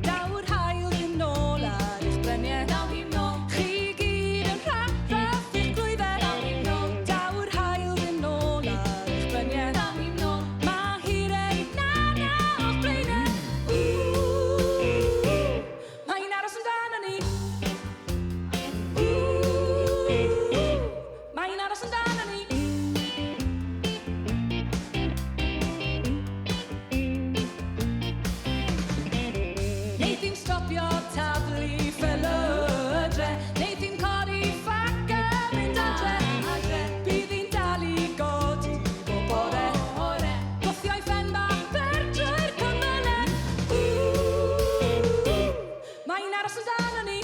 Daw'r haul ddim nôl ar eich bryniau. Daw hi nôl. Chi gyd yn rhaff i'ch glwyfau. Daw hi nôl. Daw'r haul ddim nôl ar eich bryniau. Daw hi nôl. Mae hi reit na na o'ch blaenau. Ww, mae hi'n aros amdano ni. Ww, mae hi'n aros amdano ni. Neith hi'm stopio taflu ffelydrau. Neith hi'm codi ffac a mynd adre. Bydd hi'n dal i godi bob bore. Gwthio'i phen bach per drwy'r cymylau. Ww, mae hi'n aros amdano ni.